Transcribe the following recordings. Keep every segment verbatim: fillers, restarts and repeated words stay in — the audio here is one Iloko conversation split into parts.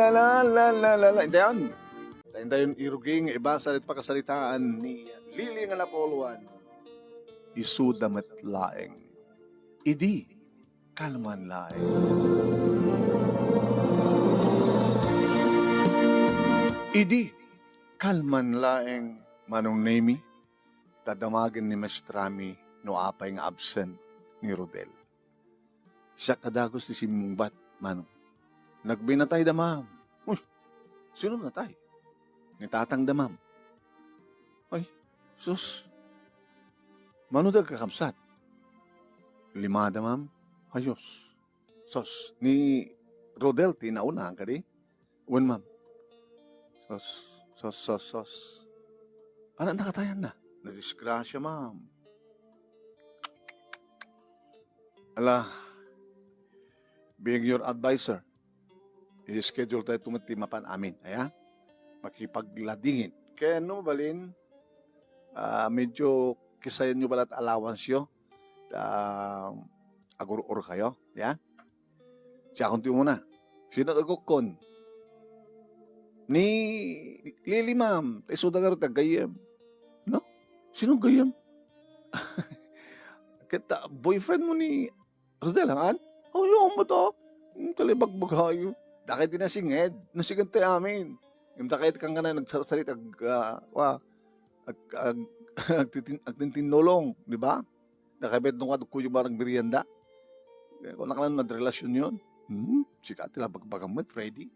La, la, la, la, la. Indayon. Indayon irugi nga ibasa ditoy pakasaritaan ni Lily nga napuluan. Isuda met laeng. Idi kalman laeng. Idi kalman laeng, Manong Nemi, ta damagen ni maestrami no apay nga absent ni Rodel. Siak a dagus ti simmungbat, Manong. Nagbinatay da, ma'am. Uy, sino natay? Ni tatang da, ma'am. Ay, sus. Mano da kakabsat? Lima da, ma'am. Ayos. Sus, ni Rodel ti nauna, kadi? Wen, ma'am. Sus, sus, sus, sus. Anak, nakatayan na. Nadisgrasya, ma'am. Ala, being your advisor, i-schedule tayo tumit ti mapan amin. Aya? Makipagladingit. Kaya no, balin, ah, medyo kisayan nyo balat allowance yo. Ah, agur-ur kayo. Ya? Siakon ti umuna. Sino ti agukkon? Ni Lily, ma'am. Ta isuda nga ru ti aggayyem. No? Sino aggayyem? Ket, ah, boyfriend mo ni Rodel, han? Oh, yun mo to. Hmm, talay bagbagayo. Dakay ti nasinged. Nasinged tayo amin. Yung dakay ti kangkana, nagsarsarit, ag, ah, wa, ag, ag, agtitin-, agtintinnulong, di ba? Nakabet nung kuyo barang merienda. Kaya kung nakalan madrelasyon yun. Hmm, sika ti labagbagam met, Freddy.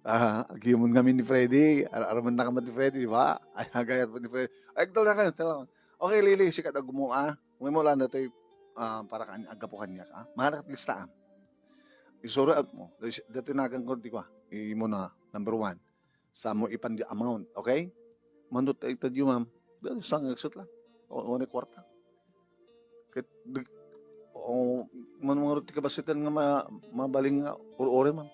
Ah, agimon ngamin ni Freddy. Ar-, araman na ka met ni Freddy, di ba? Ay, agayat met ni Freddy. Ay, talaga, talaga. Okay, Lily, sika, agmo, ah. May mula na tayo, ah, para kan, agapo kanya, ah. Maharap lista, ah. Isuro out mo. Dati nagan ko, di ko, ah. Imo na, number one. Sa mo ipan di amount, okay? Manut ay tadyo, ma'am. Dahil sa ngagsot lang. O, o, ni kwarta. Ket, di, o, man, mga ruti kabasitan nga ma-, mabaling nga ur-uri, ma'am.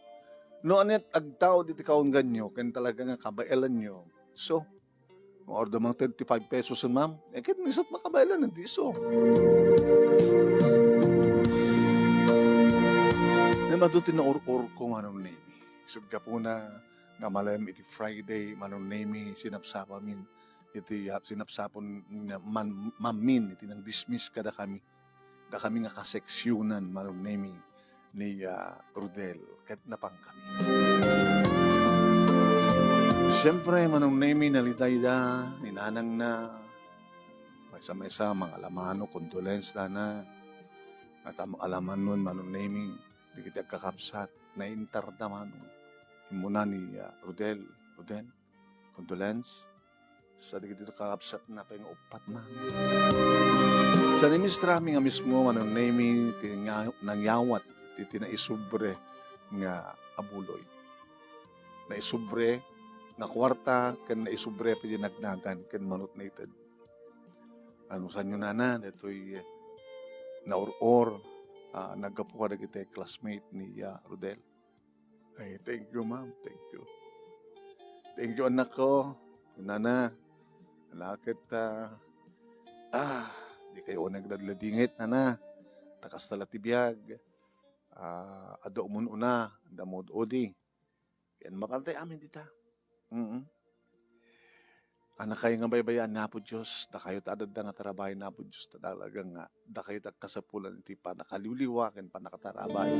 No, aniat agtao diti kaungganyo, ken talaga nga kabaelanyo. So, ordo mang twenty-five pesos, ma'am. Eh, ket, isut makabaelan, hindi so. Nga madu ti naur-ur ko, Manong Nemi. Isut gapuna, nga malem iti Friday, Manong Nemi, sinapsapamin iti, ah, sinapsapon nga man-, mamin iti nang dismiss kadakami. Dakami nga kaseksionan, Manong Nemi, ni, ah, Rodel, ket napankami. Siyempre, Manong Nemi, nalidayda ni nanangna, maysa-maysa, mangalamano, condolence dana. At am-, alamanon, Manong Nemi, dagiti agkakabsat, naintarda, Manong. Immuna ni, ah, Rodel, Rodel, condolence. Sa dagiti kakabsatna pay nga uppat, Manong. Sa ni maestrami nga mismo, Manong Nemi, ti nga-, nangyawat iti naisubre nga abuloy. Naisubre nga kuarta, ken naisubre pay ti nagnagan, ken manut naited. Ano sanyo, nana, datoy naur-or, ah, naggapu kadagiti classmate ni, ah, Rodel. Ay, thank you, ma'am. Thank you. Thank you, anak ko. Nana, ala ket, ah, ah, di kayo nagladladingit, nana. Ta kasta la ti biag. Ah, adu umon una, damod udi. Yan, mapantay amin dita. Mm. Anakay nga baybayaan ni Apo Dios, dakayo ta adda nga tarabayen ni Apo Dios, ta talaga nga dakayo ta agkasapulan iti pannakaliwliwa ken pannakatarabay.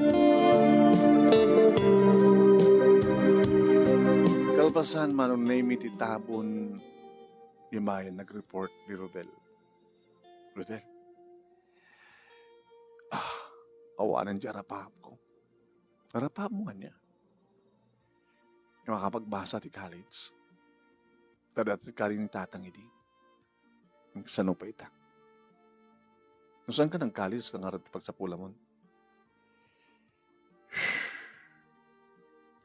Kalpasan, Manong Nemi, ti tabon, imayen nag-report ni Rodel. Rodel, ah, awanan ti arapaapko. Arapaapmo ania? Nga makapagbasa ti college. Ta dati kari ni tatang idi. Sano pay ita? No saan ka nag-college, nangarad ti pagsapulamon?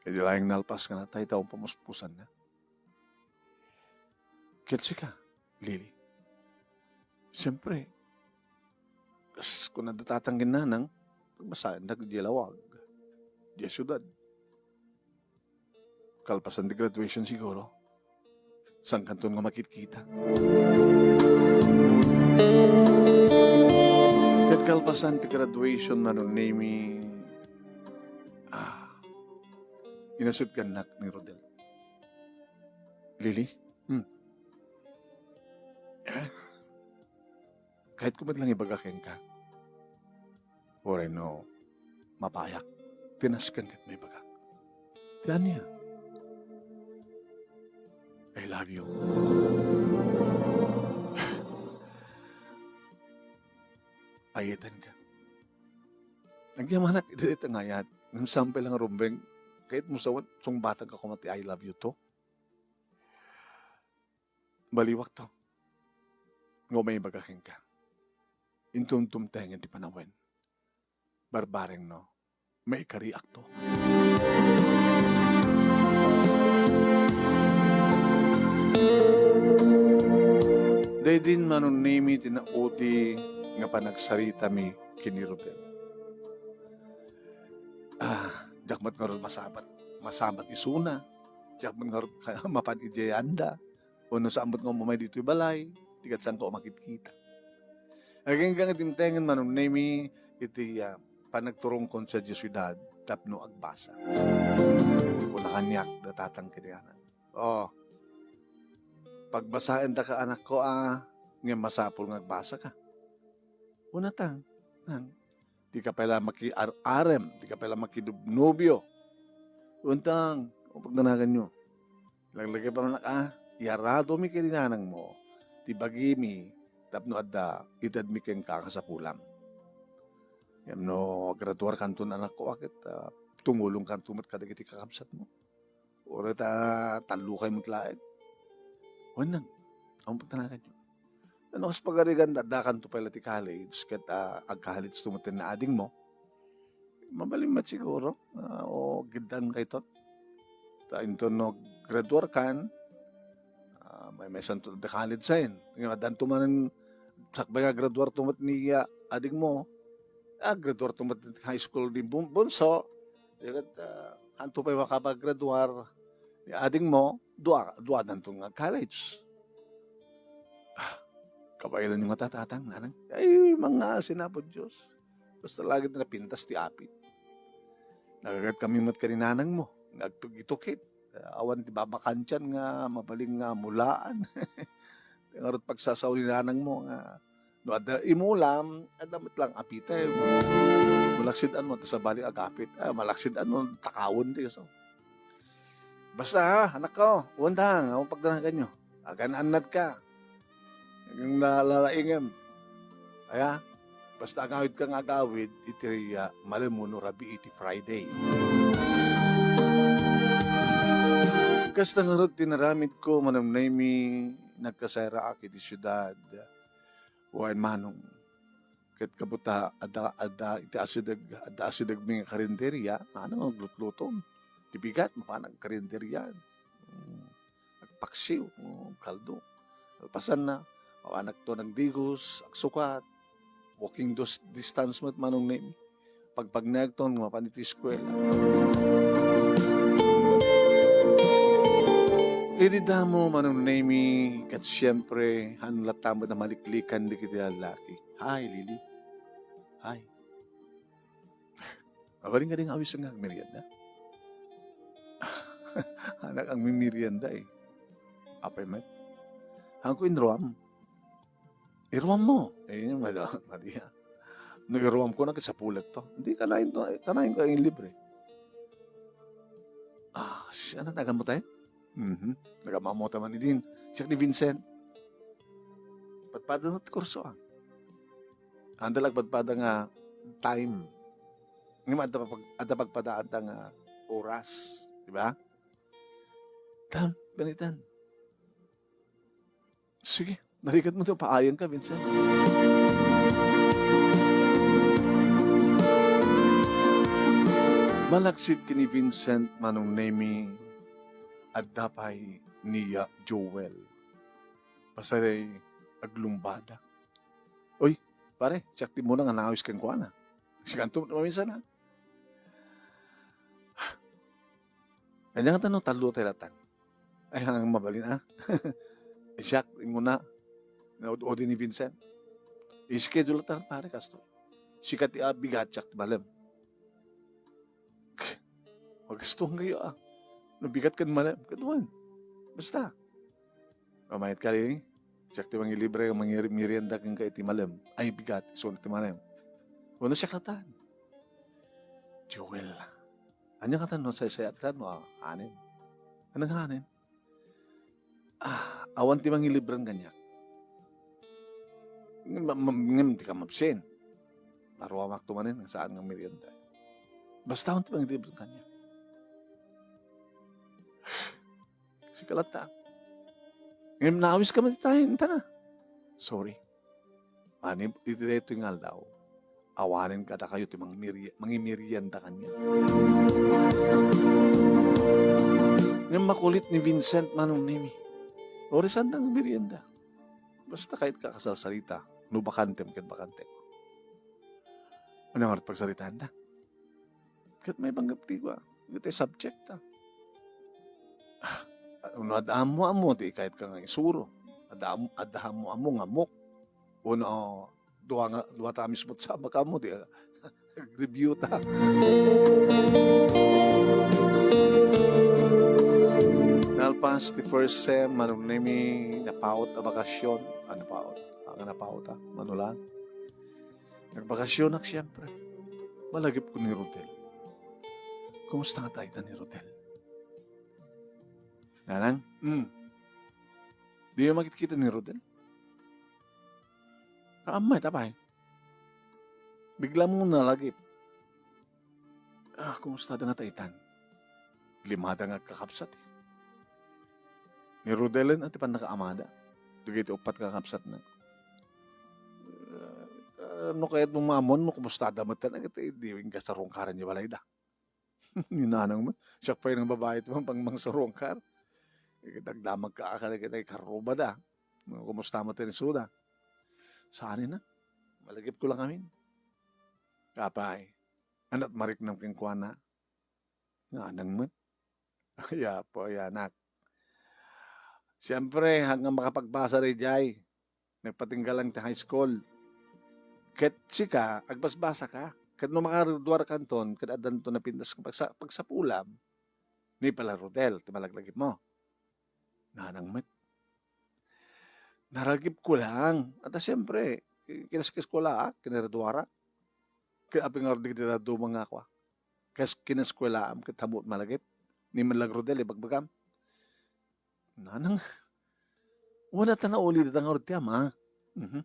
Idi laeng nalpas nga natay, ta pamuspusan na. Ket sika, Lily. Siyempre, kas kuna da tatang ken nanang, pagbasaen da diay lawag, diay siudad. Kalpasan ti graduation siguro, saan kanton nga makitkita? Ket kalpasan ti graduation, Manong Nemi, ah, Inasitgannak ni Rodel. Lily? Hmm. Eh, kayatko met lang ibaga kenka. Uray no, mapayak. Tinasken ket maibagak. Ti ania? I love you. Ayatenka. Agyamanak iti dayta nga ayat. Ngem saan pay lang rumbeng. Kayatmo sa wen, sungbatanka koma ti I love you to. Baliwakto. Nga umay ibaga kenka. Inton tumtengen ti panawen. Barbareng no, maikariakto. Daydin Manong Nemy ti naudi nga panagsaritami ken ni Rodel. Ah, diak met ngarud masabat, masabat isuna. Diak met ngarud ka-, mapan idiay anda. Wenno saan met nga umay ditoy balay, ti ket saanko a makitkita. Agingga nga dimtengen Manong Nemy iti, ah, panagturongko sadiay siudad tapno agbasa. Kuna kaniak da tatang ken ni nanang, "Oh, pagbasaendaka, anakko, a, ngem masapul nga agbasaka." Una tang, nang, dika pay la makiar-arem, dika pay la makinobnobio. Untang, o pagdanaganyo. Laglagipem, anak, a, iyaradomi ken ni nanangmo ti bagimi tapno adda itedmi kenka a kasapulam. Ngem no agraduarkanton, anakko, a, ket, ah, tumulongkanto met kadagiti kakabsatmo. Uray ta tallokay met laeng. Wen, nang, awan pagtanaganyo. No kas pagarigan, addakanto pay la ti college, ket, ah, ag-college to met ni adingmo. Mabalin met siguro, ah, o giddaankayto. Ta inton no graduarkan, ah, maymaysanto ti college-en. Ngem addanto manen sakbay nga graduarto met ni, ah, adingmo, ah, graduarto met ti high school ni bun-, bunso, ket, ah, hanto pay makapaggraduar ni adingmo, dua, duadanto nga college. Ah, kabaelanyo ngata, tatang, nanang? Ay, mangngaasin, Apo Dios. Basta lagid napintas ti apit. Nagagatkami met ken ni nanangmo nga agtugitokit. Awan ti babakantian nga mabalin nga mulaan. Ngarud pagsasao ni nanangmo nga no adda imulam, adda met lang apiten. Malaksid-an no adda sabali agapit. Ah, malaksid-an no takawen ti isu. Basta, ha, anakko, uwan ta, nga pagdanaganyo. Agan-annadka. Nga nalalaingem. Aya, basta agawidka nga agawid, iti, ah, malem wenno rabii iti Friday. Kasta ngarud ti naramidko, Manong Nemy, nagkasaraak iti siudad. Wen, Manong, ket kabuta, adda, adda iti asideg, adda asidegmi nga karinderia, ano, aglutlutom. Ti bigat, mapan agkarinderia. Mm. Agpaksiw, mm, kaldo. Kalpasanna, mapanakto nagdigos, agsukat. Walking dos-, distance met, Manong Nemy. Pagpagnaagton, mapan iti eskuela. Idi damo, Manong Nemy, ket siempre, han latta met a maliklikan dagiti lallaki. Hay, Lily. Hay. Mabalin kadi nga awisan nga agmerienda? Anak, agmimerienda, eh. Apay met? Hanko inruam. Iruammo. Eh, mada-, madi, ah. No iruamko na, ket sapulek to. Hindi, kanayon to, kanayon ka in libre. Ah, si, ano, taga mo tayo? Mhm. Nagamamuta man idin. Siak ni Vincent. Padpada no ti kurso, ah. Anda lang padpada nga time. Nga adda pag-, adda pagpadaanta nga oras, di ba? Tam, ganitan. Sige, narigat mo to, paayan ka, Vincent. Malaksid ken ni Vincent, Manong Nemy, adda pay ni Joel. Basta aglumbada. Uy, pare, siak ti muna nga naawis kenkuana. Sikanto, maminsan, ha? Kanya nga tanong, tallo tayo latan. Ay, ang mabalin, ah. Siak, muna. Naud-udi ni Vincent. I-schedule latan, pare, kasto. Sikat i-abigat, siak, balem. Magustuhan kayo, ah. No bigat ken malem, ket wen. Basta. Mamayat ka, eh. Siak ti mangilibre, mangiri-, merienda kenka iti malem. Ay, bigat, isu ti malem. Wenno siak latta. Joel. Ania kata no saysayat ka no, ah, anen? Ano nga anen? Ah, awan ti mangilibran kaniak. Ngem, ma-, ma-, ngem, di ka mabsin. Maruamak to manen, saan nga merienda. Basta awan ti mangilibran kaniak. Sika latta. Ngem, naawis ka man ti tayo, intana. Sorry. Manib-, iti daytoy nga aldaw, awanen kadakayo ti mangmeri-, mangimerienda kaniak. Ngem makulit ni Vincent, Manong Nemi. Uray saan nga merienda. Basta kayat ka kasalsalita, no bakantem ket bakantem. Ano nga pagsaritaanda? Ket maipanggep ti kua, ket subject, ah. Ah, no adda ammo-ammo, di kayat ka nga isuro. Adda am-, adda ammo-ammo nga ammok. Wenno, dua nga, dua ta mismo ti sabak ammo, di, ah, review ta. Nalpas ti first sem, Manong Nemi, napaut a bakasyon. Ah, napaut. Ah, napaut, ah. Mano lang. Nagbakasyonak, siyempre. Malagipko ni Rodel. Kumusta nga tayo ni Rodel? Nanang? Hmm. Di mo makitkita ni Rodel? Ammay, tapay. Bigla mo nalagip. Ah, kumusta da nga taitan? Limada nga kakabsat, eh. Ni Rodelen, ati pan nakaamada. Dagiti uppat nga kakabsat na. Ah, no kayat mo mamon, no kumusta da met, iti, di kasarungkaran ni balay da. Ni nanang met. Siak pay nga babae ti pang-, pangsarungkar. Ket agdamag ka, kada kita ikarruba da. Kumusta met ni Suda? Saan na? Malagip ko lang amin. Apay, anat mariknam kenkuana? Nga nang met. Ay, apo, ay, anak. Siyempre, hanggang makapagbasa daydiay. Nagpatingga lang ti high school. Ket sika, agbasbasa ka. Ket no makagraduar kanton, ket addanto napintas nga pagsa-, pagsapulam, ni pala Rodel, ti malaglagip mo. Nanang met. Naragip ko lang. At siyempre, kinaskis ko la, ah, kinaraduara. Kaya apay nga ordig ti daduma nga ako, ah. Kas kinaskwelaam, ket hamu't malagip. Ni man lang Rodel, ibagbagam. Nanang, wala ta nauli dita nga ordi, ama. Mhm.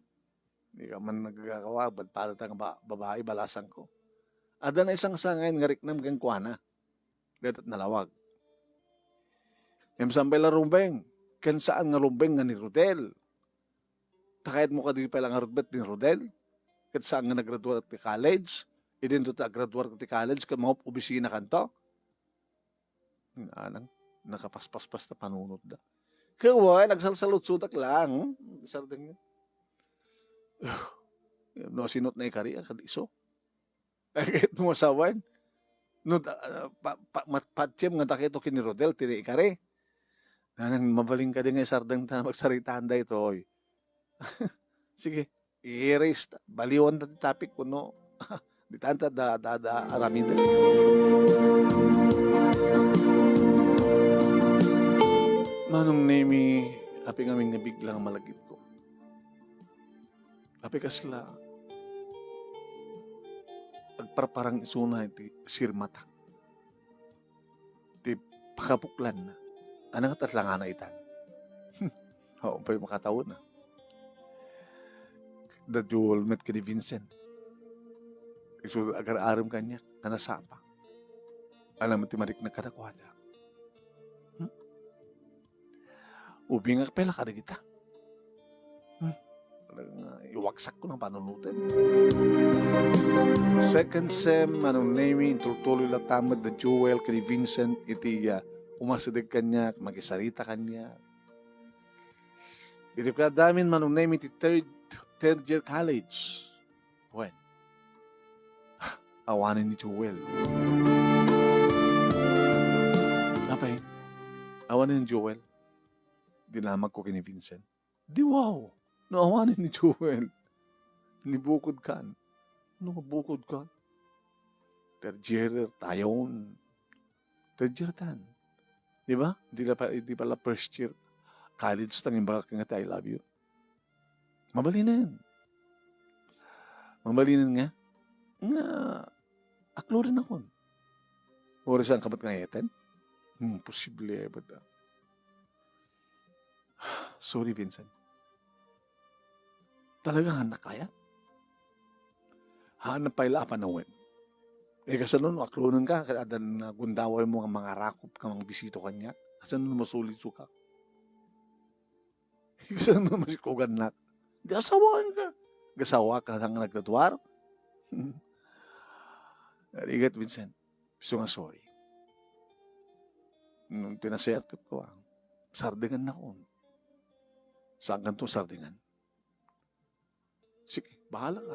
Di ka man nagkakawa, ba't para ta nga ba-, babae, balasan ko. Adda na isang sangayan nga riknam kenkuana. Dayta nalawag. Ngem saan pay la rumbeng, ken saan nga rumbeng nga ni Rodel. Ta kayat mo kadi pay la nga rutbet ni Rodel? Ket saan nga nagraduar ti college? Idinto ta agraduar ti college ket mangup-obisina kanto? Nanang, nakapaspaspas ta panunotda. Ket wen, agsalsalutsodak lang, hmm, sardeng. No, sinot na ikari, ah, kad iso. Ket no asawan, no, ah, pa-, pa-, mat-, patiem nga dakito ken ni Rodel, ti naikari. Nanang mabalin kadi nga isardeng ta magsaritaan daytoy. Sige, i-erase ta. Baliwan ta ti topic kuno. Di ta anta da, da, da, aramid. Manong Nemi, apay ngamin nga bigla nga malagipko. Apay kasla agparparang isuna iti sirmatak. Ti pakapuklanna. Ania nga tatlangana itan? Awan pay makataona. Da Joel met ken ni Vincent. Isu agar-arem kaniak, a nasapa. Ania met ti marikna kadakuada? Hmm? Ubingak pay la kadagita. Hmm. Talagang, ah, iwagsak ko ng panunutan. Second sem, Manong Nemi, intultuloy latta met da Joel ken ni Vincent iti, ah, umasideg kaniak, makisarita kaniak. Iti kaddamin, Manong Nemi, ti third, third year college. Wen. Awanen ni Joel. Apay, awanen ni Joel. Dinamagko ken ni Vincent. Di wow! No awanen ni Joel. Ni bukod kan. No bukod kan. Third year tayon. Third year tan. Di ba? Di la pa, di pala first year college ta nga imbagak nga ti I love you. Mabalinen. Mabalinen nga, nga akloren akon. Uray saan ka met nga ayatan? Hmm, posible, but, ah, sorry, Vincent. Talaga nga nakayat? Haan pay la a panawen. Eh, kasano no aklonen ka, ket adda nagundaway mo nga mangarakop ka, mangbisita kaniak? Kasano no masulid suka? Kasano no masikogannak? Di asawaen ka. Gasawa ka nga nagduduar? Narigat, Vincent. Isu nga sorry. No ti nasayaat kenkuana, sardengan nakon. Saan kanto sardengan? Sige, bahala ka.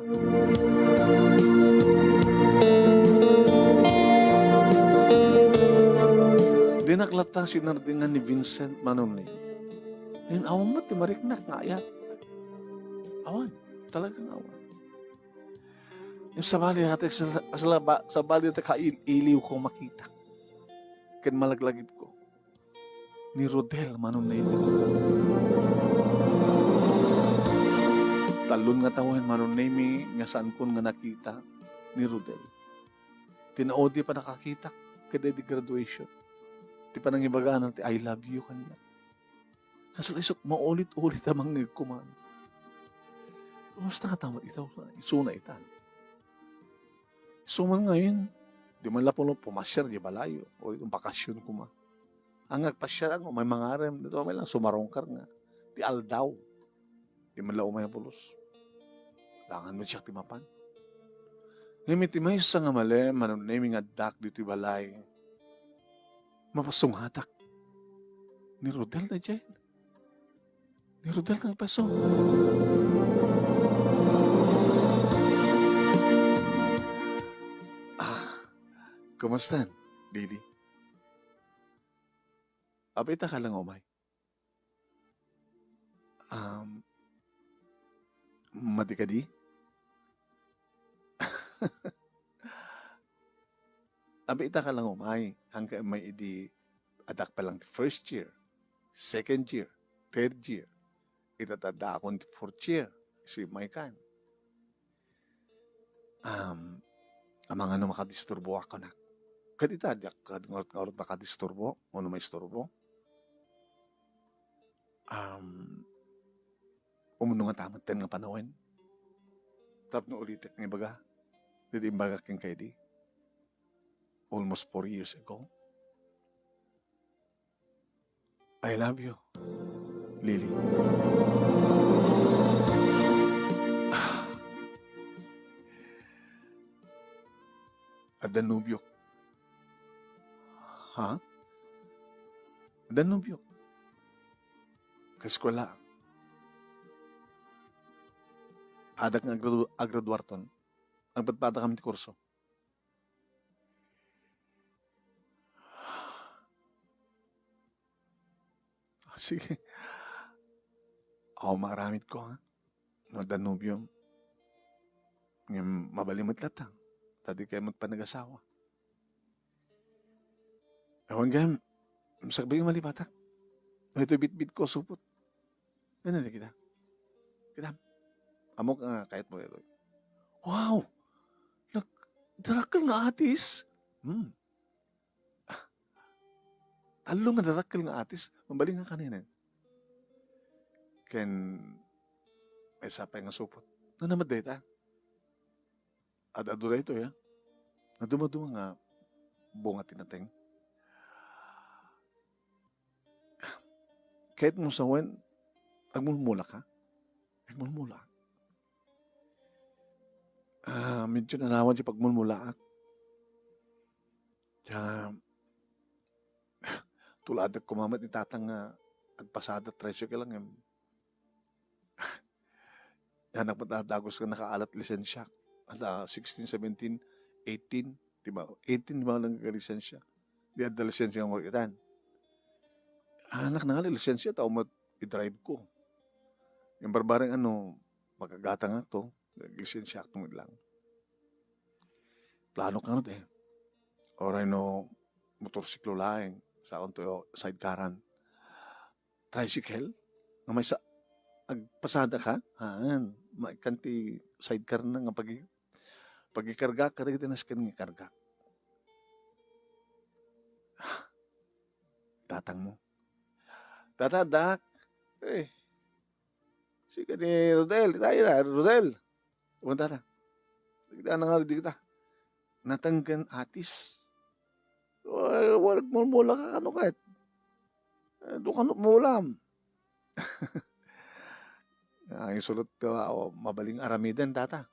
Dinak latta sinardengan ni Vincent Manong Nemi. Ngem awan met ti mariknak nga ayat. Awan. Talagang awan. Ngem sabali, ate, sala-, sala-, sabali, ate, kail-, iliw ko makita ken malaglagip ko ni Rodel Manong Nemi. Tallon nga tawen, Manong Nemi, nga saankon nga nakita ni Rodel. Ti naudi pannakakitak ket idi graduation, ti panangibagana ti "I love you" kaniak. Kasla isut, maulit-ulit a mangngeg koma. Kumusta nga tamat ita? Isuna itan. Isu man ngayon, di man la pulo, pumasyar di balay, o bakasyon koma. Ang nagpasyar, ang may mangarem, dito may lang sumarungkar nga. Ti aldaw. Di man la umay a pulos. Langan met siak ti mapan. Ngem iti maysa nga malem, Manong Nemi, nga addak ditoy balay, mapasungatak ni Rodel daydiay. Ni Rodel nga agpaso. Ah, kumustan, Lily? Apay ita ka lang umay? Um, madi kadi? Apay ita ka lang umay, ang ka may idi addak pa lang ti first year, second year, third year. Ita ta adda akon ti fourth year, si Maikan. Um, amangan no makadisturbo ako na. Ket ita, diak kad ngarud-ngarud makadisturbo, o no maisturbo. Um, umno nga tamet ten nga panawen. Tapno ulitek nga ibaga, didi imbagak kenka idi. Almost four years ago. I love you, Lily. Adda nobio. Ha? Adda nobio. Kaeskuela. Adda nga agradu-, agraduarton. Agpadpada kami ti kurso. Ah, sige. Awan maaramidko, ha? No adda nobiom. Ngem mabalin met latta. Ta dikay met panagasawa. Awan gayam, sakbay malipatak. Ito bitbitko, supot. Ano na kita? Kita? Amok nga kayat mo ito. Wow! Nag-, darakkel nga atis? Hmm. Tallo nga darakkel nga atis, mabalin nga kanenen. Ken, maysa pay nga supot. Nanamed dayta? Ad-adu daytoy, ah. Naduma-duma nga bunga ti nateng. Kayat mo sawen, agmulmula ka? Agmulmula. Ah, medyo nanawan ti pagmulmulaak. Kaya, tuladak koma met ni Tatang nga agpasada tricycle lang, em. Yan, nagpatadagus nga nakaalat lisensiak. Ala, sixteen, seventeen, eighteen, di ba? Eighteen, di ba, nagkalisensia? Di adda lisensia nga markitan. Anak na nga, lisensia, tao mo, i-drive ko. Yung barbareng ano, makagatang to, lisensia, akto lang. Plano ka nga, eh. Oray no, motorsiklo laeng. taon to sidecaran. Tricycle? Nga maysa, agpasada ka? Haan, maikkan ti sidecar na nga pagi-, pagikarga, kadagiti nasken nga ikarga. Tatang mo. Tata, dak. Eh, sika ni Rodel, tayo na, Rodel. Pumunta ta. Kita na nga, di kita. Natanggan atis. Ay, wala, mula ka, ano kahit? Eh, doon ka, mulam. Ang isulot ko, ah, o, mabaling aramiden, tata.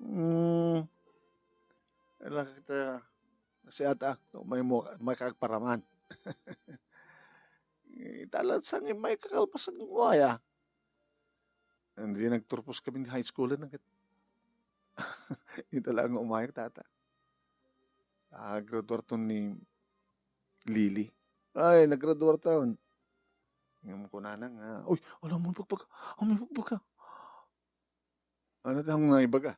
Hmm. Ala kita, kasi ata, may mo, may kagparaman. Italat sang may kakalpasan ko, aya. Hindi nagturpos kami ni high school na ket. Ita lang umayak, tata. Ah, graduar to ni Lily. Ay, naggraduar taon. Yung kunana nga, "Uy, alam mo, pagpag-, alam mo, pagpag-, ano tang naibaga?"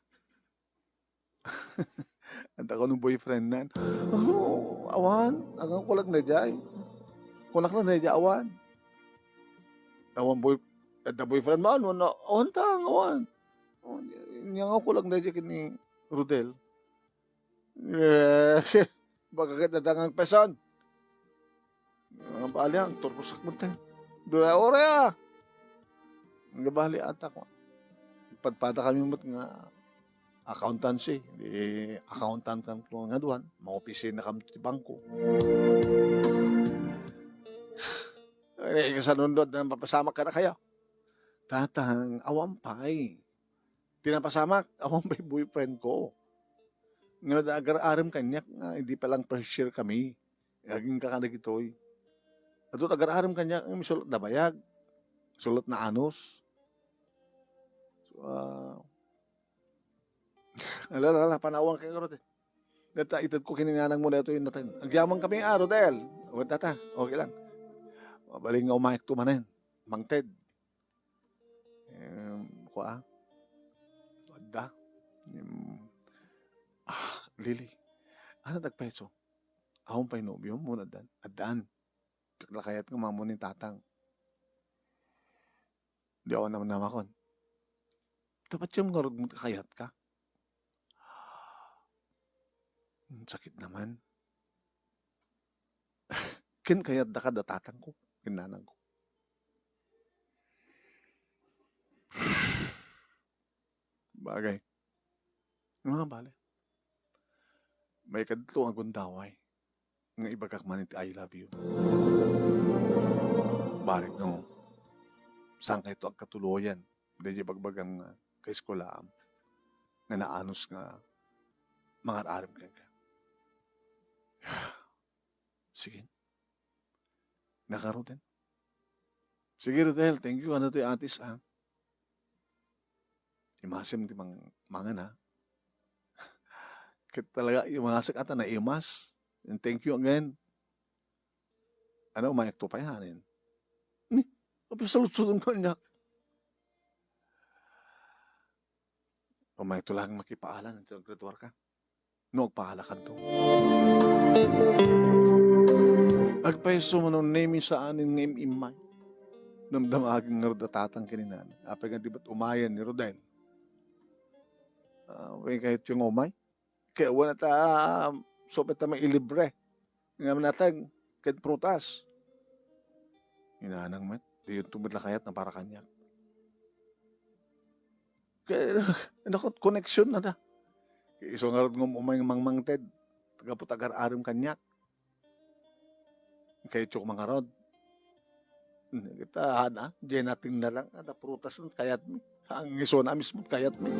Anta ko no boyfriend nan. Oh, awan. Agang ko lang na jay. Kunak na jay, awan. Awan boy, adda boyfriend mo, ano, na, awan ta, awan. Oh, niya nga ko lang na jay kini Rodel. Eh, baka kita dangang peson. Nga bali ang turpusak mo, te. Dua ora ya. Nga bali ata ko. Padpada kami mo nga accountancy. Di accountant kan ko nga duan. Mga opisina kam ti bangko. Ay, kasanunod na mapasamak ka na kayo. Tatang, awan pay. Ti napasamak, awan pay boyfriend ko. Nga agar-arem kaniak nga, hindi pa lang first year kami. Aging kakana gitoy. Adto agar-arem kaniak, nga misulat na bayag. Sulat na anos. So, ah, ala, ala, ala, panawan kayo, Rodel. Data, ited ko kininganang mo na ito yung natin. Agyaman kami, ah, Rodel. O, tata, okay lang. Mabaling nga umayag to manen. Mang Ted. Em, kua? Adda? Em, ah, Lily. Ano tagpeso? Awan pay nobyo mo, addan? Addan. Diak la kayat nga mamon ni tatang. Di ako naman namakon. Dapat siyam nga rugmut kakayat ka. Ang sakit naman. Ken kayat da kada tatang ko, ken nanang ko. Bagay. Mga bale. May kadto nga gundaway nga ibagak man iti "I love you." Barik no, saan kayto agkatuloyan? Daydi bagbagam nga kaeskulaam nga naanos nga mangar-arem kenka. Sige. Naka, Rodel. Sige, Rodel, thank you. Ano to, atis, ah? Imasem ti mang-, mangan, ha? Ket talaga, imasek ata, naimas. And thank you again. Ano, umayek to pay, hanin? Ni, apay saludsodem kaniak? Umayek to lang makipaalan, iti aggraduar ka. No, agpaalakanto. Agpayso manen ni Nemi saanen nga im-immay. Damdama aging ngarud a tatang ken ni nanang. Apay nga di met umayen ni Rodel? Ah, wen kayat yung umay? Kaya wala ta, ah, supit ta mailibre. Nga manatag, ket prutas. Ni nanang met, di yun tumid la kayat na para kaniak. Kaya, naku, koneksyon na da. Kaya isu ngarud nga umay nga mangmangted, gapu ta agar-arem kaniak. Kaya itsok mangarod. Hmm, kita, ana, diay nating na lang, ada prutas, kayat mi. Ang isu na mismo, kayat mi.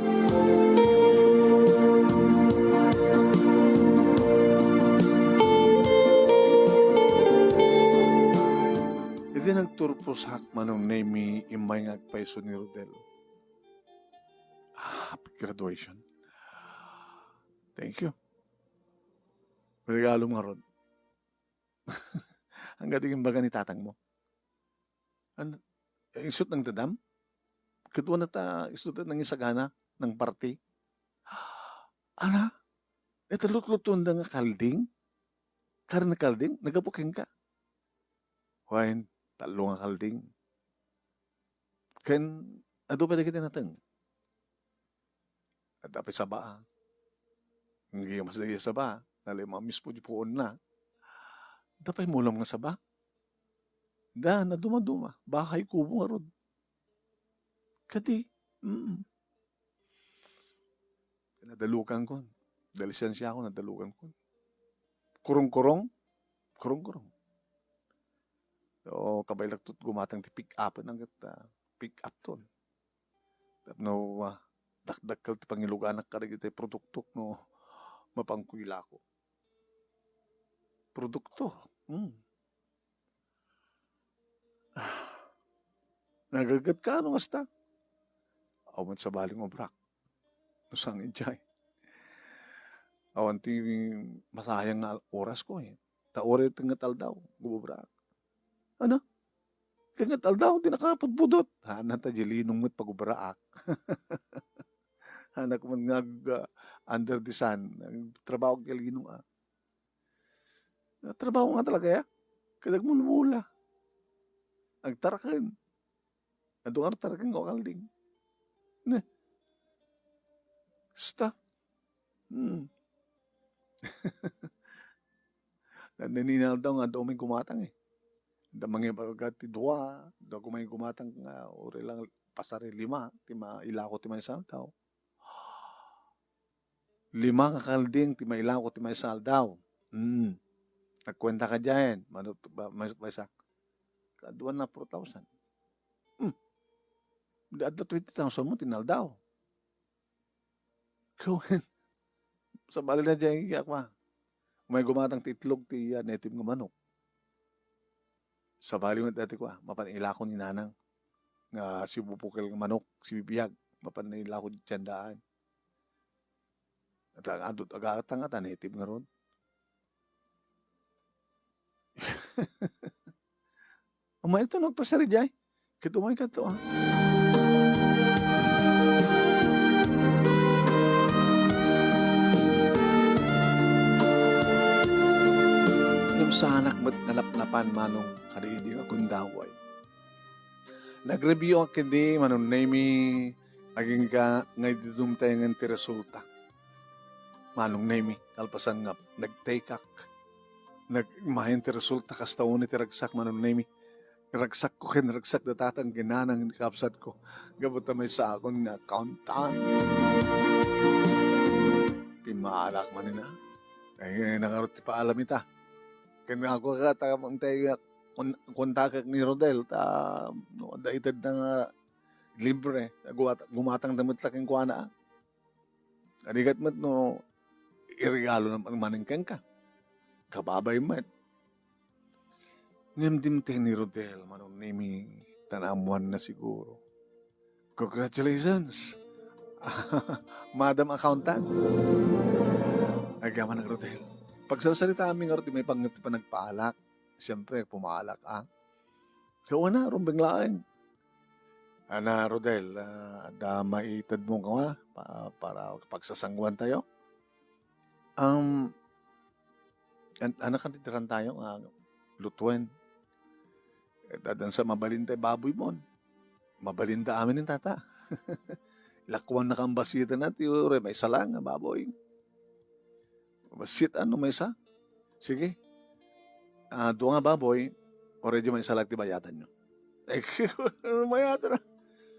Idi nagturpos Hakman ni Nemi, immay nga agpayso ni Rodel. Ah, happy graduation. Thank you. Regalo nga rod. Ang gating yung baga ni tatang mo. Ano? Eh, isut ng dadam? Kedua na ta, isut ng isagana, ng party. Ana? Ito lutlutuan da nga kalding? Karen a kalding, naggapu kenka. Wen, tallo nga kalding. Ken, adu pay dagiti nateng. Adda pay saba, a. Ngem mas dagiti saba, nalima mismo di puonna. Adda pay mulam nga saba. Da, naduma-duma. Bahay kubo ngarud. Kadi, mm. Nadalukankon. Dalisensiako, nadalukankon. Kurong-kurong, kurong-kurong. So, kabaelak tot gumatang ti pick up, nang ket, ah, pick up ton. Tapno, ah, dakdakkel ti pangiluganak kadagiti produktok no mapanko ilako. Produkto. Hmm. Nagaggatka no kasta? Awan sabali nga obrak. No saan idiay. Awan ti masayang nga oras ko, eh. Ta uray tengnget aldaw, gububrak. Ano? Tengnget aldaw, di nakapudpudot. Hana ta di linong met pagubraak. Hana ko man nga ag-, under the sun. Trabaho ti linong, ah. Trabaho nga talaga, ya. Kada agmulmula. Agtaraken. Adu nga agtaraken nga kalding. Ne. Stop. Hmm. Nagninaldaw nga adu may gumatang, eh. Da mangibaga ti dua, da kumay gumatang nga uri lang pasari lima, ti mailako ti maysa aldaw. Lima nga kalding ti mailako ti maysa aldaw. Mm. Nagkuenta ka diay, mano-, ba-, maysa, maysa. Kaduan na four thousand. Hmm. Di adda twenty thousand mo, tinaldaw. Kawen. Sabali na diay, kaya kwa. May gumatang ti itlog ti, ah, native nga manok. Sabali met dati kwa, mapan ilako ni nanang nga sibubukel nga manok, sibibiag, mapan ilako ti tiendaan. At ang adut agatang at native nga ron. Umay ito nagpasari diay. Ket umay kadto, ah. Ngem saanak met nga napnapan, Manong, kadagidi nga gundaway. Nag-review ak ketdi, Manong Nemy, agingga nga idi dumtengen ti resulta. Manong Nemy, kalpasan nga nag-take ak. Nag-, mayen ti resulta, kasta unay ti ragsak, Manong Nemy. Ragsakko ken ragsak da tatang ken nanang ni kabsatko. Gapu ta maysaakon nga accountant. Pimmaalak manen, a. Ay, nangarot ti paalam ita. Ken ako ka, ta, kun-, kuntakek ni Rodel, ta, no, adda itedna nga libre, gumata-, gumatangda met la kenkuana, a. Rigat met no iregalo na manen kenka. Kababay met. Ngem dimteng ni Rodel, Manong Nemy, ta naammoanna siguro. Congratulations, Madam Accountant. Agyaman, Rodel. Pagsarsaritaanmi ngarud ti maipanggep ti panagpaalak. Siyempre, pumaalak, a. Kawana, rumbeng laeng. Ana, Rodel, ah, adda maitedmo nga, pa-, para pagsasanguan tayo? Um, an-, ano kan ti tiran tayo nga lutuen? Eh, dadan sa mabalin tayo baboy mon. Mabalin da amin ni tata. Lakuan na kang basitan na, ti uray, may salang nga baboy. Basit, ano, maysa? Sige. Ah, dua nga baboy, already may salag ti bayadanyo. Eh, mayatan na.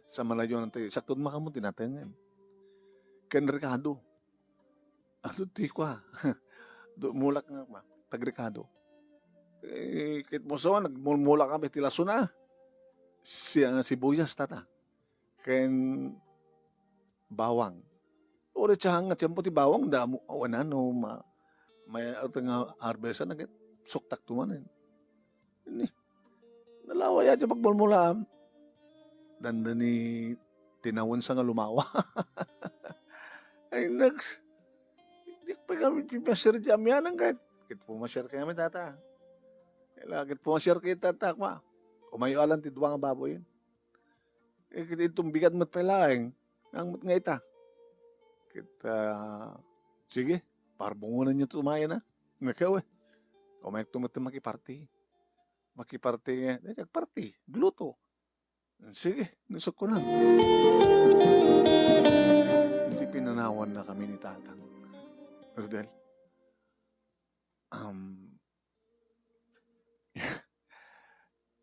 Sa malayo na tayo, sakto makamo tinatengen. Ken rekado. Ano ti kwa? Do, mulak nga kwa. Tagrekado. Eh, ket mo sa, nagmulmula kami ti lasuna. Si, ah, sibuyas, tata. Ken bawang. Uray ti saan nga tiempo ti bawang, damo, awan ano, ma-, may, ato nga harvest-an, ket suktak to manen. Ni, nalawa ya ti pagmulmulaam. Dandani tinawensa nga lumawa. Ay, nag-, di pa kami pumasiar ti amianan, ket, ket pumasiar kami, tata. Kailangan ket pumasiar kay tata, kwa. Umayo alan ti dua nga baboy. Eh, ket itum bigat met pay laeng, nang met nga ita. Ket, ah, sige, parbungonanyo tumayan, a. Nakaw, eh. Pamayakto met makiparty. Makiparty nga, daydi agparty, agluto. Sige, nusok ko na. Iti pinanawan na kami ni Tatang Rodel. Um,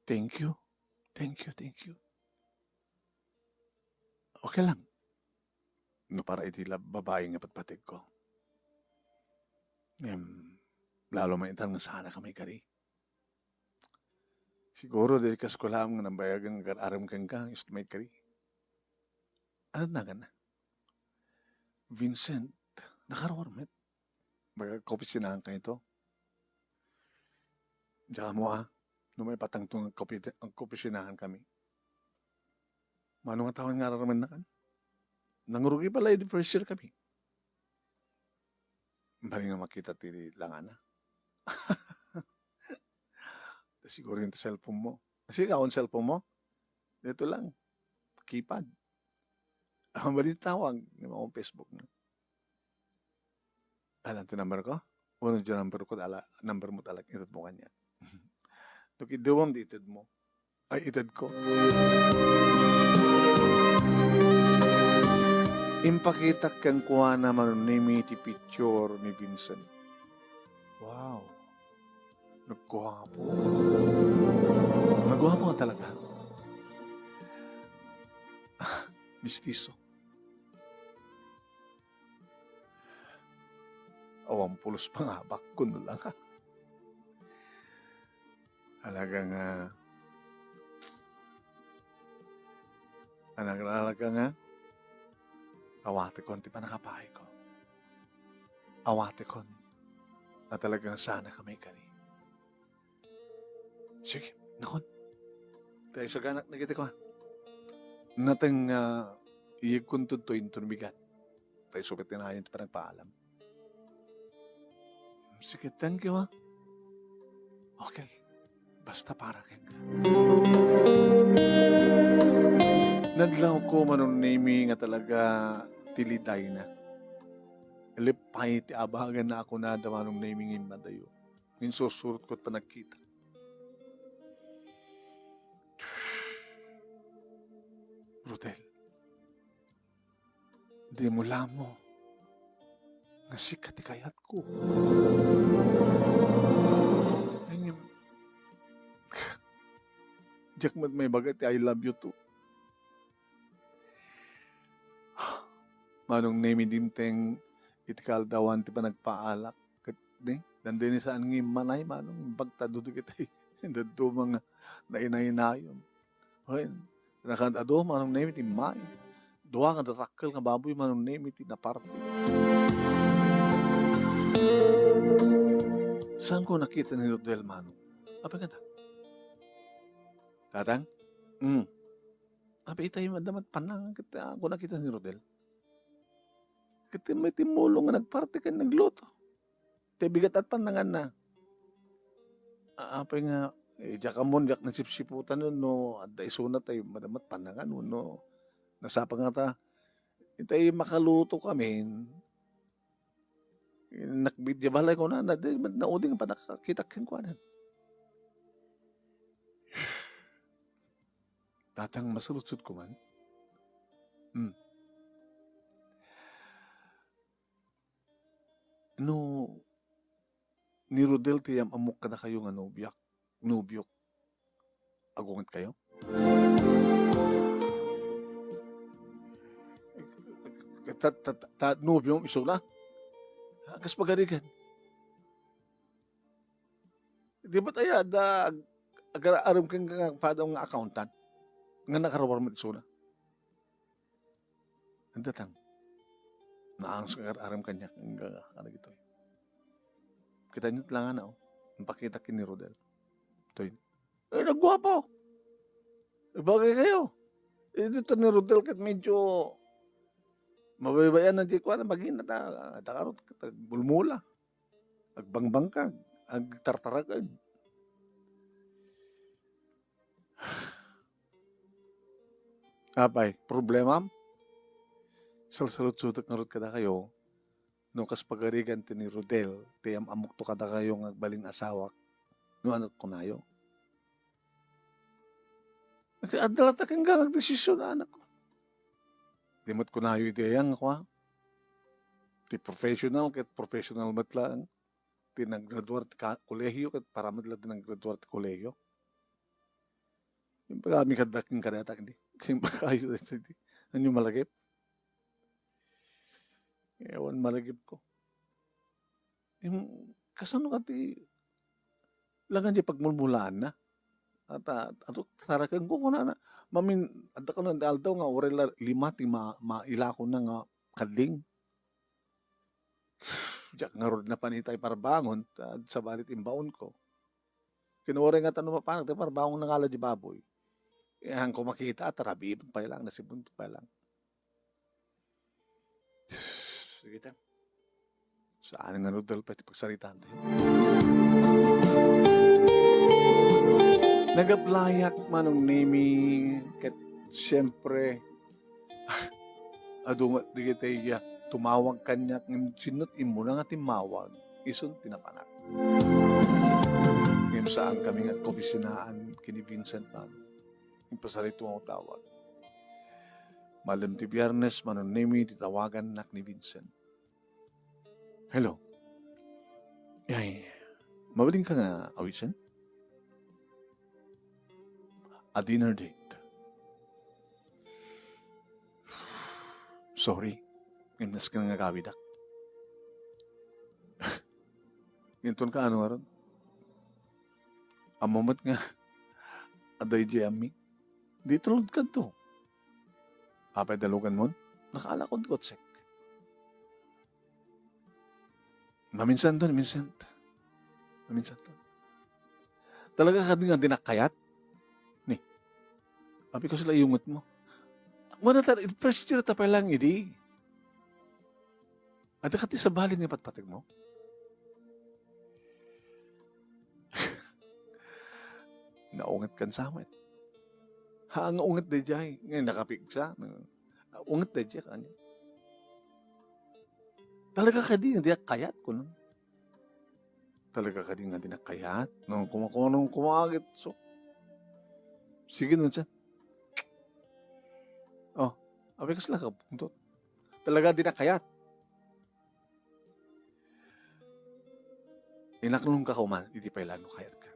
thank you. Thank you, thank you. Okay lang. No para iti la-, babae nga patpategko. Ngem, lalo man itan nga saan a kami kari. Siguro, di kas ko laeng nga nambayagan nga agar-arem kenka, isu ti maikari. Ano naganna? Vincent, nakaruar met. Baga, kaopisinahan kayo to. Diyan mo, ah. No may patangtong ang kaopi-, ang kaopisinahan kami. Mano nga tawen nga araraman na kan? Nangurugi pala, eh, di first year kami. Bali nga makita ti langana. Siguro yung cellphone mo. Kasi ka, cellphone mo? Dito lang. Keypad. Ang bali tawag, yung mga Facebook na. Alam ti number ko? Uno di number ko, ala, number mo talaga, ited mo kanya. Tuki duwam di ited mo. Ay, ited ko. Impakitak kenkuana Manong Nemy ti picture ni Vincent. Wow. Nagguapo. Nagguapo nga talaga. Mistiso. Awan pulos pangabak, kuno lang, ha. Talaga nga, talaga nga, awatekon ti panakapaayko. Awatekon. Na talagang sana kami kani. Sige, nakon. Tayo sa ganak na kita ko, ha. Nateng, ah, iyagkon tudto inton bigat. Tayo sukat tinayon ti panagpaalam. Sige, thank you, ha. Okay. Basta para kenka. Nadlaw ko, Manong Nemy, nga talaga ti liday na. Lipay ti abagan na ako na da Manong Nemy nga immadayo. Insursurot ko panagkita. Rodel, di mo lamo nga sika ti kayatko. Ngem, diak met maibaga ti I love you too. Manong Nemy, dimteng iti kaaldawan ti panagpaalak. Ket, di, dandani saan nga immanay, Manong, imbag ta dudugi tay. Daduma nga nainaynayon. Hoy, nakad-adu, Manong Nemy, ti immay. Dua nga datakkel nga baboy, Manong Nemy, ti naparti. Saan ko nakita ni Rodel, Manong? Apay kata? Tatang? Mm. Apay itay, madama ti pannangan ket, ah, ko nakita ni Rodel. Ket may timmulong nga nagparti ken nagluto. Ti bigat at pannanganna. Ah, apay nga, eh, diak ammon, diak nasipsiputan no, no adda isuna tay madama ti pannangan wenno nasapa nga ta. Itay makaluto kamin. Nakbit di balay ko na, na, di, nauding pa nakakitak kenkuana. Tatang, masaludsod ko man. Hmm. No, ni Rodel ti am-ammok kadakayo nga nobiak, nobiok. Agungit kayo? Ta, ta, ta, ta, nobio isuna? Kas pagarigan. Di ba tayo da ag-, agar-, arum ken nga padaw nga accountant? Nga nakaruar met isuna. Anda tang? Naanus nga agar-, arum kanya, nga, ano gito. Kita niyo ti langana, oh. Ang pakita ken ni Rodel. Toy. Eh, nagguapo. Ibagay kayo. Eh, dito ni Rodel ket medyo mabaybayan na di ko, ano, maging nata-, takarot, bulmula. Agbangbangkag, agtartarakag. Apay, problemam? Salsalutsutek ngarud kadakayo, no kas pagarigan ti ni Rodel, ti am-ammokto kadakayo nga agbalin asawak, no ania't kunayo. Adda latta kenka nga agdesisyon, anakko. Di met kunayo iti ayan nga kua. Ti professional ket professional met laeng. Ti naggraduar ti ka-, kolehiyo ket para met la ti naggraduar ti kolehiyo. Impagami kadda ken kadata ken di. Impagayo daytoy di. Ania malagip? Awan malagipko. Im-, kasano kadi langan diay pagmulmulaanna? At, ah, ato, tarakenko kunana, mamin-, adda kuno nga aldaw nga uray la lima ti ma-, mailakonna nga kalding. Diak ngarud napan ita iparbangon, ta sabali ti imbaonko. Ken uray ngata no mapanak ti parbangon nga ala diay baboy. Ayanko makita, tarabiben pay lang, nasibun pay lang. Sige ta. Saan nga nudal pay ti pagsaritaan tayo. Nagaplayak, Manong Nemi, ket siyempre, adu met dagiti, ah, tumawag kaniak, ngem sinno ti immuna nga timmawag, isun ti napanak. Ngem saan kami nga kaopisinaan ken ni Vincent, Manong. Impasarito nga tawag. Malem ti Biernes, Manong Nemi, ti tawagannak ni Vincent. Hello. Ay, mabalinka nga awisen? A dinner date. Sorry. Ngem nasken nga agawidak. Inton kaano ngarud? Ammom met nga adda idiay ammik. Di tulod kanto. Apay dalugan mon? Nakaalakon ti kotsek. Maminsan to, maminsan. Maminsan to. Talaga kadi nga dinak kayat? Ni, apay kasla iyunget mo? Wala ta, pressure ta pay lang idi. Adda kadi sabali nga patpateg mo? Naunget kan samet. Ha, nga unget daydiay. Ngayon, nakapigsa. Unget daydiay, kanya. Talaga kadi nga diak kayat, kuno. Talaga kadi nga dinak kayat? No, kumakunong kumagit. So, sige nun siya. Oh, apay kasla ka, puntot. Talaga dinak kayat? Inaknonka koma, idi pay la no kayatka.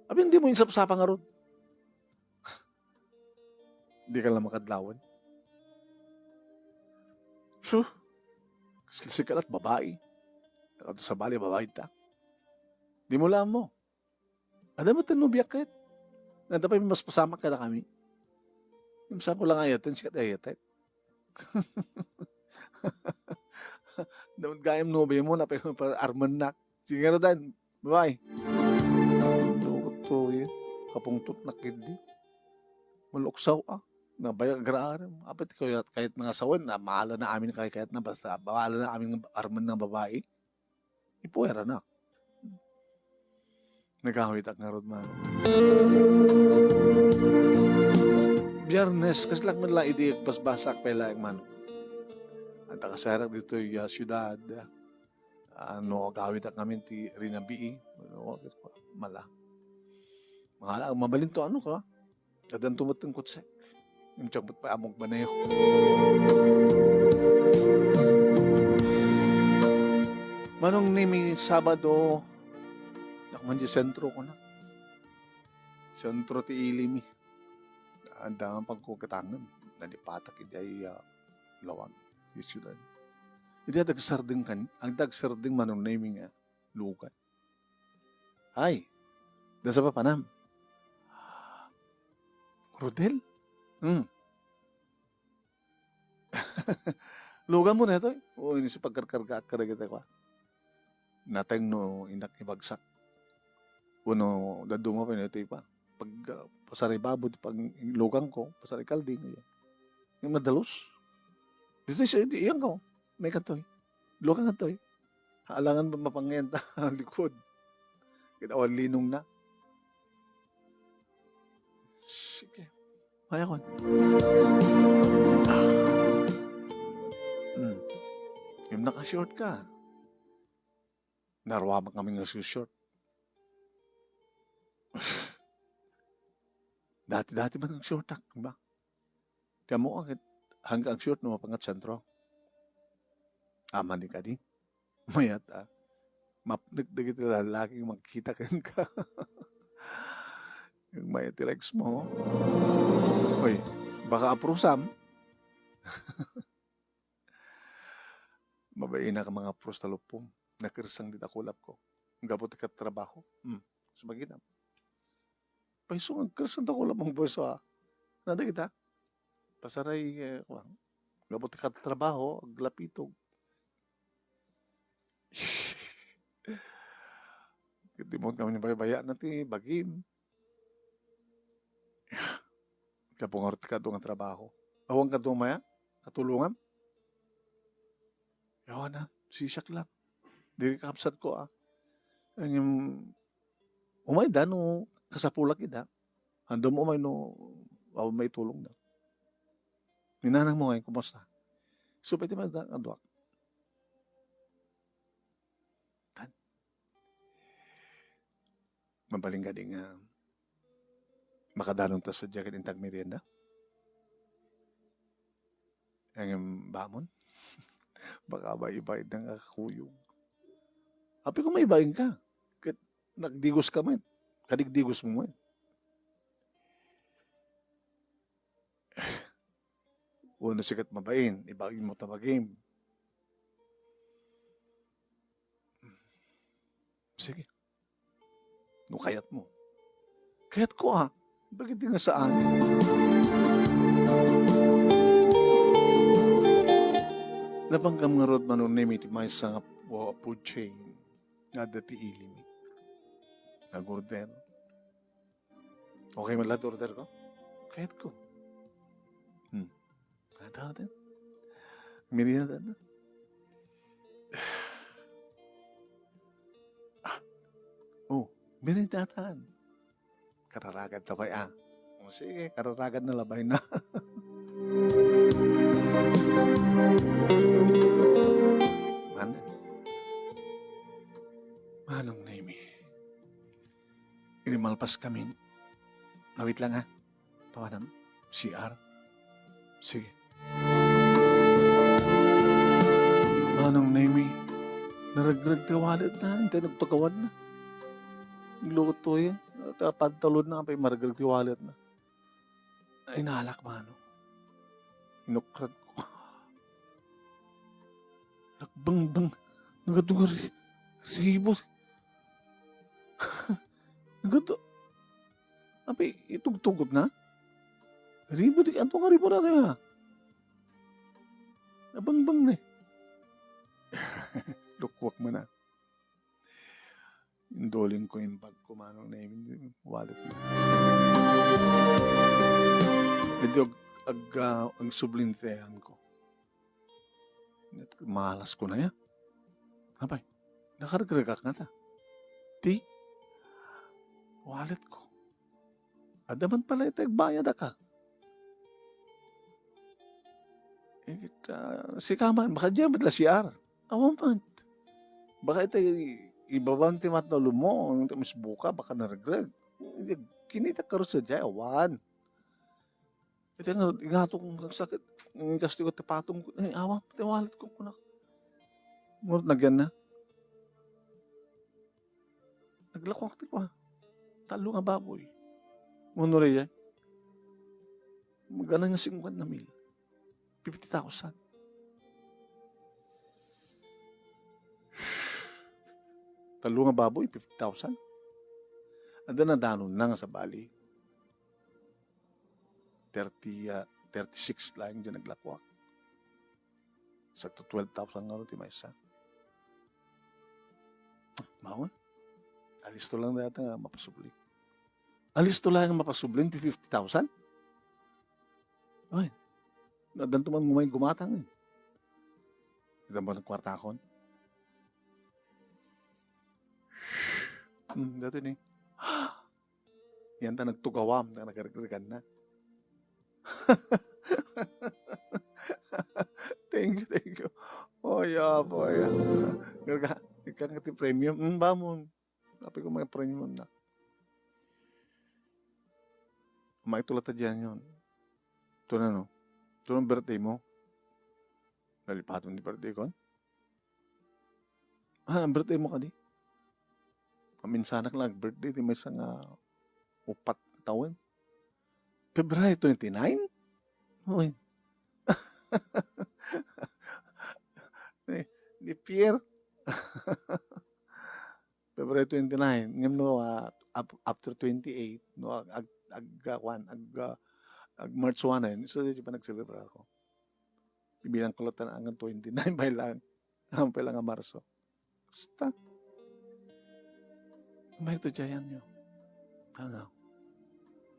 Apay, dimo insapsapa ngarud. Dika la makadlawan. Su, kasla sika la't babai. Ato sabali, babai ta. Dimo la ammo. Adda met ti nobiak ket. Adda pay mas pasamak kadakami. Saan ko lang ayaten, sika ti ayatek. Dapat gayam nobia mo, napay pa armennak. Sige, ngarud, bye-bye. Lukot to, eh. Kapungtotnak idi. Maluksaw, ah. Nabayag agraarem. Apay ti kayat, kayat nga sawen, na maala na amin kay kayat na, basta maala na amin nga armen nga babai. Ipuweranak. Nagawitak ngarud, Manong. Biernes, kaslak met la idi agbasbasak pay laeng, Manong. Adda kasarak ditoy, ah, siudad. Ah, no agawitak ngamin ti rinabii, no, mala. Mangala, mabalinto, ano ka? Addanto met ti kotsek. Ngem diak met pay ammok maneho. Manong Nemi, Sabado, diak man di sentro, kunak. Sentro ti ilimi. Adda nga pagkukitangen. Nalipatak idiay, ah, lawag. Di siudad. Idi adda agsardeng kan, adda agsardeng, Manong Nemi, nga lugan. Ay, dasa papanam. Rodel? Hmm. Lugan mo na ito, eh. Oo, inis pagkarkargaak ka na kita, kwa. Nateng no inak ibagsak. Uno, daduma pa ito, pa. Pag, ah, pasaribabo, pag lugan ko, pasarikalding, yan. Yung madalus. Dito, isa, di, yan ko. May kanto, eh. Lugan kanto, eh. Alangan ba mapangayan ta likod? Ket awan linong na. Sige. Kaya ko. Hmm. Naka-short ka. Naruamak kami nga short. Dati-dati man ang short, ah, di ba? Kamo, ah, hanggang short no mapangat sentro. Aman di kadi. Mayat, ah. Mapnek dagiti lalaki nga makita kenka. Mayat ti likes mo. Oy, baka aprusam. Mabain a ka mga pros talupom. Nakersang dita kulapko. Gapu ti katrabaho. Hmm. Sumagitam. Paiso nga agkersang ta kulapom, boss, ah. Nada kita. Pasaray, eh, kuwan. Gapu ti katrabaho, aglapitog. Ket di mo kami nabaybayaan na ti bagim. Gapu nga ti kadu nga trabaho. Awan kadu maya? Katulongam? Yawan na, sisiak lang. Di kabsat ko, ah. Ngem, umay da no kasapulak ida. Andam umay no, awan maitulong da. Ni nanang mo ngayon, kumusta? So, pwede man da, kaduak. Tan. Mabalin kadi nga makadanon ta sadiay ket inta agmerienda? Ngem bamon? Baka maibain nga kakuyog. Apay kung maibain ka, ket nagdigos ka met, kadigdigos mo met. Wenno sikat mabain, ibain mo ta bagim. Sige. No kayat mo. Kayat ko, ah. Bakit di nga saan? Napanggam ngarud, Manong Nemi, ti maysa nga pu-, food chain nga adda ti ili mi. Nag-order. Okay man lahat order ko? Kayat ko. Hmm. Ano tawag din? Merienda na. Ah. Oh, merienda atan. Kararagad ta pay, ah. O sige, kararagad na labay na. Manong. Manong Nemi. Inimalpas kami. Awit lang, ah. Pawanan? C R? Sige. Manong Nemi, naregreg ti wallet na, intay nagtugawan na. Luto yan. Ta pantalon na, apay maregreg ti wallet na. Ay, nalak, Manong. Inukrad ko. Nagbangbang. Nagadugar. Ribot. Nagadu-, Abi, itugtugot na? Ribo di, anto nga ribo na kaya? Nabangbang na eh. Lukwak man na. Indolin ko yung bag ko, Manong Nemi, wallet na. Ito, ag, ag, ah, ang sublintehan ko. Malas ko na ya. Apay, nakaregregak nga ta. Ti, wallet ko. Adda man pala iti agbayad a ka. Eh, ah, sika man, baka diyan met la C R. Awan man. Baka iti ibabam ti matnalum mo, yung misbuka, baka naregreg. Kinita ka rin sa diyan, awan. Iti nga, ingato kong sakit, ingasto ko ti patom ko, eh, awan, ti wallet ko, kunak. Ngunit nagyan na. Naglakuak ti kua. Tallo nga baboy. Mano ria? Magana nga cincuenta mil. Fifty thousand. Tallo nga baboy, fifty thousand. Adda na danon na nga sabali. Thirty, ah, thirty-six laeng diay naglakuak. Sakto twelve thousand nga ti maysa. Maon? Alisto lang dayta nga mapasubli. Alisto lang nga mapasubli ti fifty thousand? Ay, nadanto man ngumay gumatang eh. Ita mo ng kwartakon? Hmm, dati ni. Yan ta nagtugawam, ta nagregregan na. Thank you, thank you. Oy, apo, ay, ah. Garga, ika nga ti premium. Mm, bamon. Apay ko may premium na. Maitulat ta diyan yun. Ito na, no? Ito ang birthday mo. Nalipaton di birthday ko. Ah, ang birthday mo kadi? Kaminsanak lang birthday, di may nga upat taon. February twenty-nine? Oy. Eh, di Pierre. February twenty-nine. Ngem no, ah, ap-, after twenty-eight, no, ag-, ag-, ag-, kuan, ag-, ah, ag-March one, eh. So, di pa nagselebrar ako. Ibilang ko lang tanan hanggang twenty-nine pa lang. Ang pa lang nga Marso. Basta. May ito dyan nyo. Ano?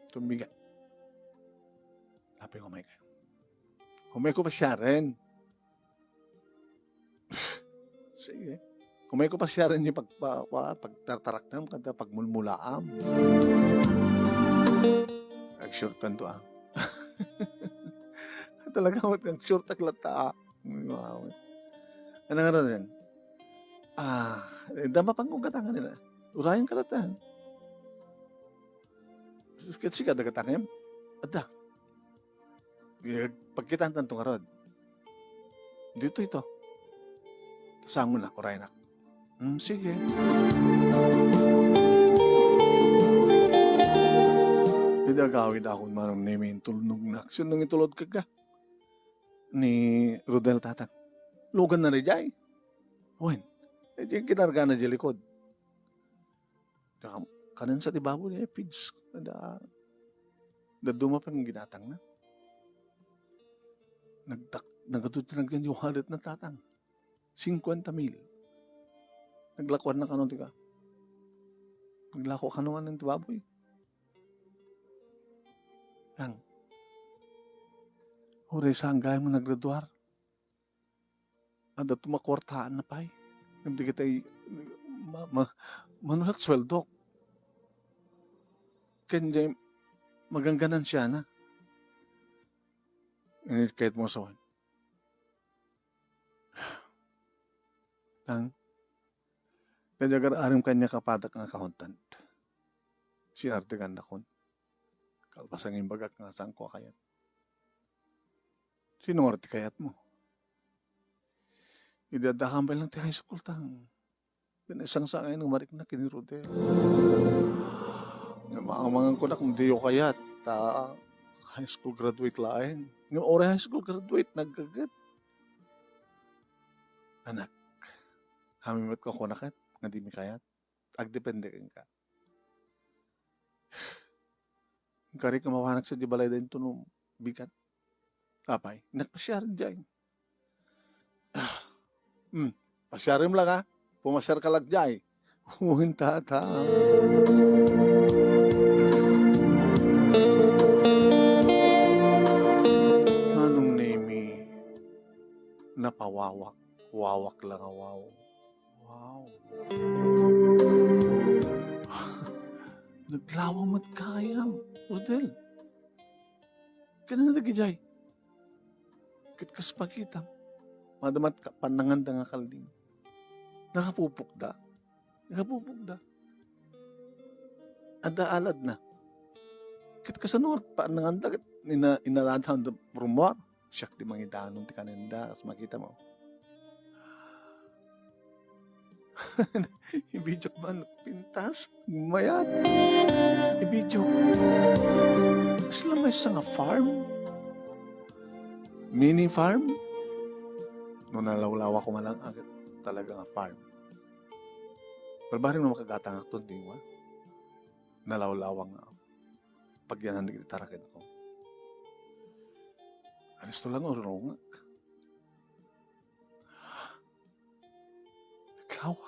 Tumbigat. Apay ko may kayo. Humay ko pa siya rin. Sige. Humay ko pa siya rin yung pag, pa, pa, pagtartaraknam, kada pagmulmulaam. Ag-short kan to, ah. Talaga, ag-short ak lata, ah. Wow. Ano nga rin? Ah, eh, dama pang ugatangan nila. Urayan ka latan. Ket sika, dagatangem? Adda. Eh, pagkitaan tanto ngarud. Dito ito. Sango na, urayan ak. Hmm, sige. Idi agawid akon manong ni Min tulnog na. Sino nang itulod ka ka? Ni Rodel tatang. Lugan na rin jay. Wen. Eh, di kinarga na di likod. Kam-, kanan sa ti baboy ni Pids. Da, da dumapang ginatang na. Nagtak-, nagatud ti nagyan yung wallet na tatang. Cincuenta mil. Naglakuan na kanon ti ka. Naglako kanon ti baboy. Yang. Uray saan gayam nga naggraduar. Adda tumakwartaan na pay. Ngem di kita i-, ma-, ma-, manulak sweldok. Ken di magangganan siya na. Init kahit mo sa wan. Ang, kanya gar-, arim kanya kapadak nga accountant. Si Arte Gandakon. Kalpasan nga imbagak nga saan ko kayat. Sino nga ti kayat mo? Idadakam pa lang ti high school tang. Pinasangsangay ng marikna kini Rodel. Nga maangan ko na kung diyo kayat, ta high school graduate laeng. Nga oray high school graduate, nagkagat. Anak, hamimet ko kunakat, nga di mi kayat. Agdepende kenka. Kari ka mapanak sa di balay da intunom bigat. Apay, nagpasiar jay. Ah, hmm, pasiarim lang, ah. Pumasyar ka lang jay. Huwin tata. Manong Nemi, napawawak. Wawak lang a wow. Wow. Naglawang met gayam, Rodel. Kanana dagijay. Ket kas pakitam, madamat ka, pananganda nga kalding. Nakapupokda. Nakapupokda. Adda aladna. Ket kasano nga pananganda ket ina-, inalada da rummuar? Siak ti mangidanon ti kanenda, kas makita mo. Ibidyoak man, pintas, mayat. Ibidyoak. Sila may nga farm. Mini farm. No nalawlawa ko man lang agad talaga nga farm. Balbari no makagatang akton di wa. Nalawlawa nga. Pagyanan dagiti tarakenko. Aristo lang urungak. Naglawa.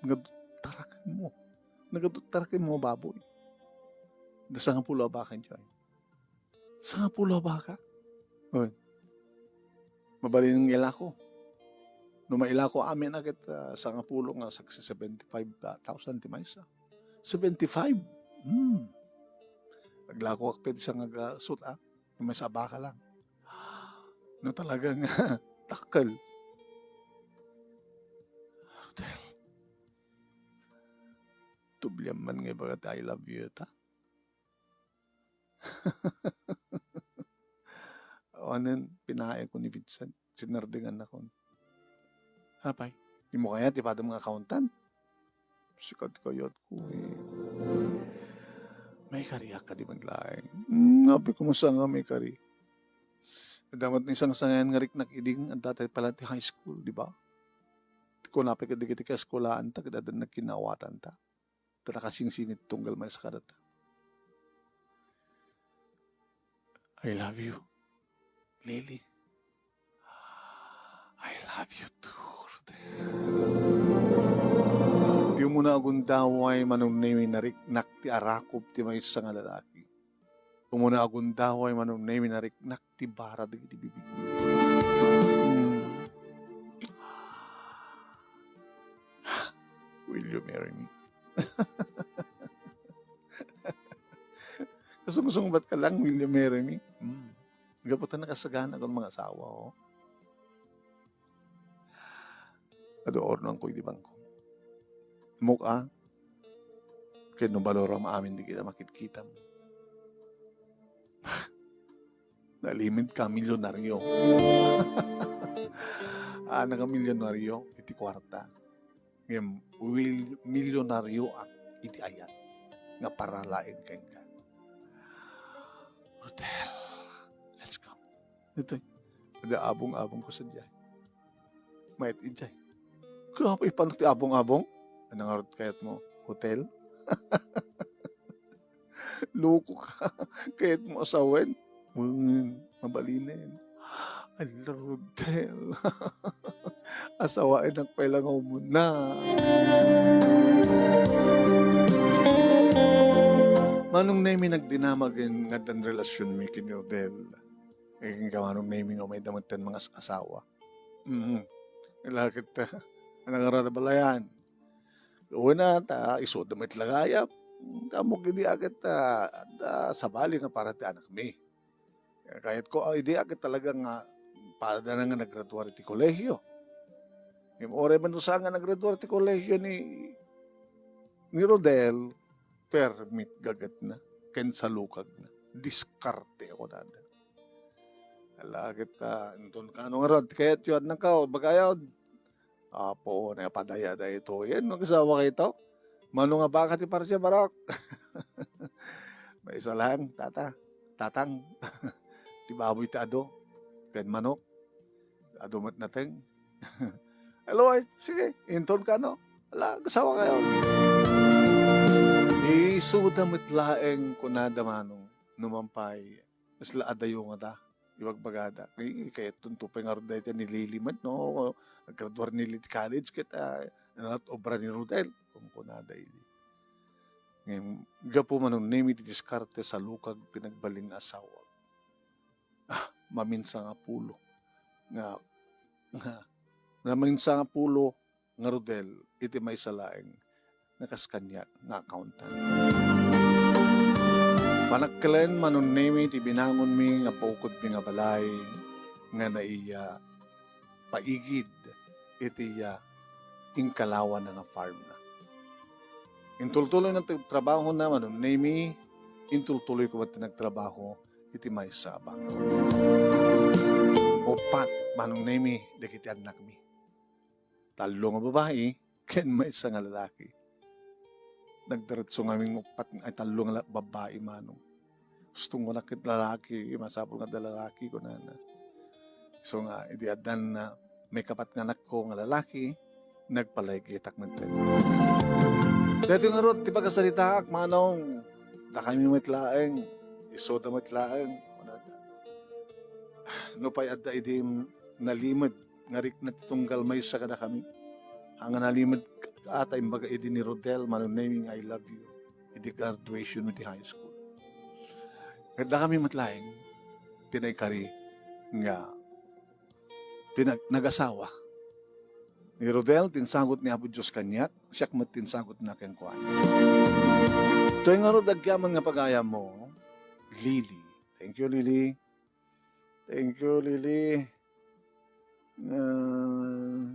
Nagadut taraken mo. Nagadut taraken mo, baboy. Da sangapulo a baka, enjoy. Sangapulo a baka? Oy. Mabalin nga ilako. No mailako amin a ket, ah, sangapulo nga sag-, seventy-five thousand ti maysa. Seventy-five? Hmm. Aglakoak pwede sa nga ga-, sut, ah. Yung may sabaka lang. Na talagang dakkel. Tublian man nga ibaga ti "I love you" ta. Awanen, pinaayko ni Vincent. Sinardengannakon. Apay, dimo kayat ipadam nga accountant? Sika ti kayatko, eh. Maikariak kadi met laeng? Hmm, apay, kumusta nga maikari? Adda met ni sangsangayan nga riknak idi nga adda tay pala ti high school, di ba? Ti kunapay kadagiti kaeskulaanta, ket adda nagkinawatanta. Ta nakasingsingit tunggal maysa kadata. "I love you, Lily. I love you too, Rodel." Ti umuna a gundaway, Manong Nemi, nariknak ti arakup ti maysa nga lalaki. Umuna a gundaway, Manong Nemi, nariknak ti bara dagiti bibig. Hmm. "Will you marry me?" Kasungsungbat ka lang, "Will you marry me?" Hmm. Gapu ta nakasagana akon mangasawa, oh. Adu ornongko iti bangko. Muk-a, ken no baloram amin dagiti makitkitam. Nalimed ka, milyonaryo. Ah, nagamilyonaryo iti kuarta. Ngem, wil-, milyonaryoak iti ayat nga para laeng kenka. Rodel, let's go. Ditoy, adda abong-abongko sadiay. Mayat idiay. Kaya, apay, pano ti abong-abong? Ania ngarud kayatmo? Hotel? Loko ka. Kayatmo asawen? Wen, mabalinen. Ala, Rodel. Asawaenak pay la nga umuna. Manong Nemi, nagdinamag nga addan relasionmi ken ni Rodel. Ken ka, Manong Nemi, nga umayda metten mangas-asawa. Mhm. Ala ket, ah, ania ngarud a balayan? Una, ta isuda met la gayam. Ammok idi a ket, ah, adda sabali nga para ti anakmi. Kayatko, ah, idi a ket talaga nga padana nga naggraduar iti kolehiyo. Ngem uray man no saan nga naggraduar iti kolehiyo ni, ni Rodel, permit gagetna ken salukagna. Diskarte a kunada. Ala ket, ah, inton kano ngarud ti kayatyo, adnanka, bagayon. Apo, napadaya daytoyen, nagasawa kayto. Mano nga baka ti parsiam, Barok? Maysa lang, tata. Tatang. Ti baboy ti adu. Ken manok. Adu met nateng. Hello, ay, sige, inton kano. Ala, nagasawa kayo. Isuda met laeng kunada, Manong, numan pay, kasla adayo ngata. Ibagbagada. Ay, kayatton to pay ngarud dayta ni Lily met, no? Naggraduar ni Lily ti college ket, ah, anak obra ni Rodel. Kunkunada idi. Ngem, gapu, Manong Nemi, ti diskarte, salukag ti nagbalin nga asawa. Ah, maminsa nga pulo. Nga, nga, maminsa nga pulo nga Rodel iti maysa laeng nga kas kaniak nga accountant. Panagkelen, Manong Nemi, ti binangonmi nga bukodmi nga balay nga naiya paigid iti, ah, inkalawana nga farm na. Intultuloy na ti trabahona, Manong Nemi, intultuloy ko met ti nagtrabaho iti maysa a bangko. Uppat, Manong Nemi, dagiti annakmi. Tallo nga babai ken maysa nga lalaki. Nagdiretso ngamin nga uppat, ay, tallo nga la-, babai, Manong. Gusto ko na ket lalaki, masapul nga adda lalaki, kunana. So nga, idi addan na may kapat nga anakko nga lalaki, nagpalaygetak metten. Daytoy ngarud ti pagasaritaak, Manong. Dakami met laeng, isuda met laeng. No pay adda idi nalimed nga rikna ti tunggal maysa kadakami. Haan nga nalimed ka-, ata imbaga idi ni Rodel, Manong Nemi, "I love you." Idi graduation mi ti high school. Ket dakami met laeng ti naikari nga pinag-, nagasawa. Ni Rodel, ti insagut ni Apo Dios kaniak, siak met ti insagutna kenkuana. Toy ngarud agyaman nga pagayammo, Lily. Thank you, Lily. Thank you, Lily. Ah,